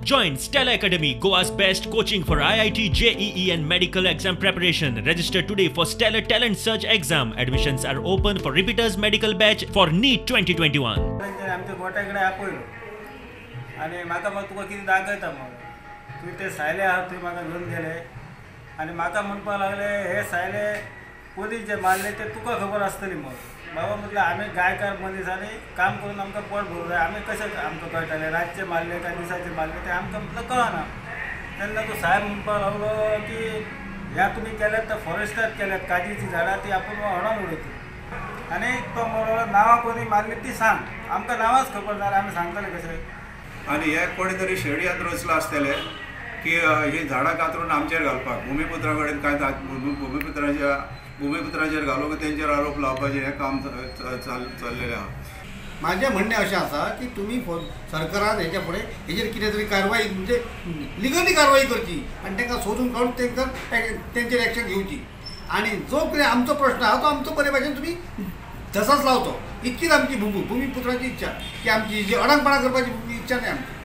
Join Stellar Academy, Goa's best coaching for IIT, JEE and medical exam preparation. Register today for Stellar Talent Search exam. Admissions are open for repeaters medical batch for NEET 2021. तेंच्यानी आमच्या गोट्या कडेन आपयलो आनी म्हाका मग तुका कितें दाखयता मग तुवें ते सायले आहा थंय म्हाका घेवन गेले आनी म्हाका म्हणपाक लागले हे सायले पोलीस जे मारले ते तुका खबर आसतली. मग बाबा म्हटलं आमी गायकार मनीस आनी काम करून आमकां पोट भरूंक जाय, आमी कशें आमकां कळटलें रातचे मारले काय दिसाचे मारले ते आमकां म्हटलं कळना. तेन्ना तो साहेब म्हणपाक लागलो की ह्या तुमी केल्यात तर फॉरेस्टात केल्यात काजीची झाडां ती आपूण हणून उडयतली. आनी तो म्हणलो नांवां कोणी मारली ती सांग, आमकां नांवांच खबर ना आमी सांगतले कशें. आनी हे कोणी तरी षडयंत्र रचलां आसतलें की ही झाडां कातरून आमचेर घालपाक, भुमिपुत्रा कडेन कांय भुमिपुत्राचेर घालून तेंचेर आरोप लावपाचें हें काम चल्लेलें आहा. म्हाजें म्हणणें अशें आसा की तुमी सरकारान हेच्या फुडें हेजेर कितें तरी कारवाय म्हणजे लिगली कारवाय करची आनी तांकां सोदून काडून तांकां तेंचेर एक्शन घेवची. आनी जो कितें आमचो प्रश्न आहा तो आमचो बरे भाशेन तुमी धसास लावचो, इतकीच आमची भुमिपुत्राची इच्छा की आमची जी अडंगपणा करपाची इच्छा न्ही आमची.